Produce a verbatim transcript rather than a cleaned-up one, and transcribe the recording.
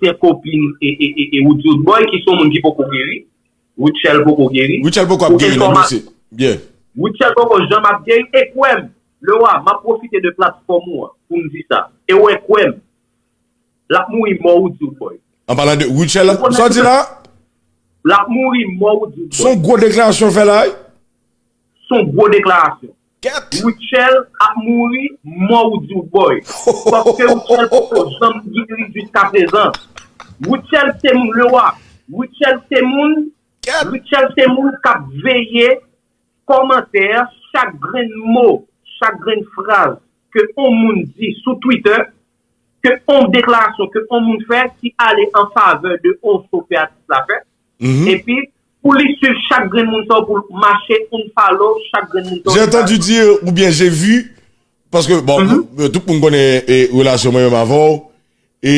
ansyen kopin e, e, e, e Woody Woodboy, ki se yon moun ki poko geri. Rutshelle poko geri. Rutshelle poko ap geri non, mesye. Byen. Rutshelle poko janm ap geri. E kwè m, Lewa, m ap pwofite de platfòm ou an pou m di sa. E w kwè m, l ap mouri mò Woody Woodboy. An palan de Rutshelle, sa w di la? L ap mouri mò Woody Woodboy. Se yon gwo deklarasyon w fè la wi. Se yon gwo deklarasyon. Kèt. Rutshelle ap mouri mò Woody Woodboy. Paske Rutshelle poko janm geri jiska prezan. Rutshelle se moun Lewa. Rutshelle se moun Kèt. Rutshelle se moun k ap veye kòmantè, chak grenn mo, chak grenn fraz ke on moun di sou Twitter, ke on deklarasyon ke on moun fè ki ale an favè de on show ke atis la fè. Epi, pou li swiv chak grenn moun sa yo, pou l mache unfollow chak grenn moun sa yo. J'ai entendu dire, ou bien j'ai vu, paske, bon, tout moun konnen e, relasyon mwen menm avè w, e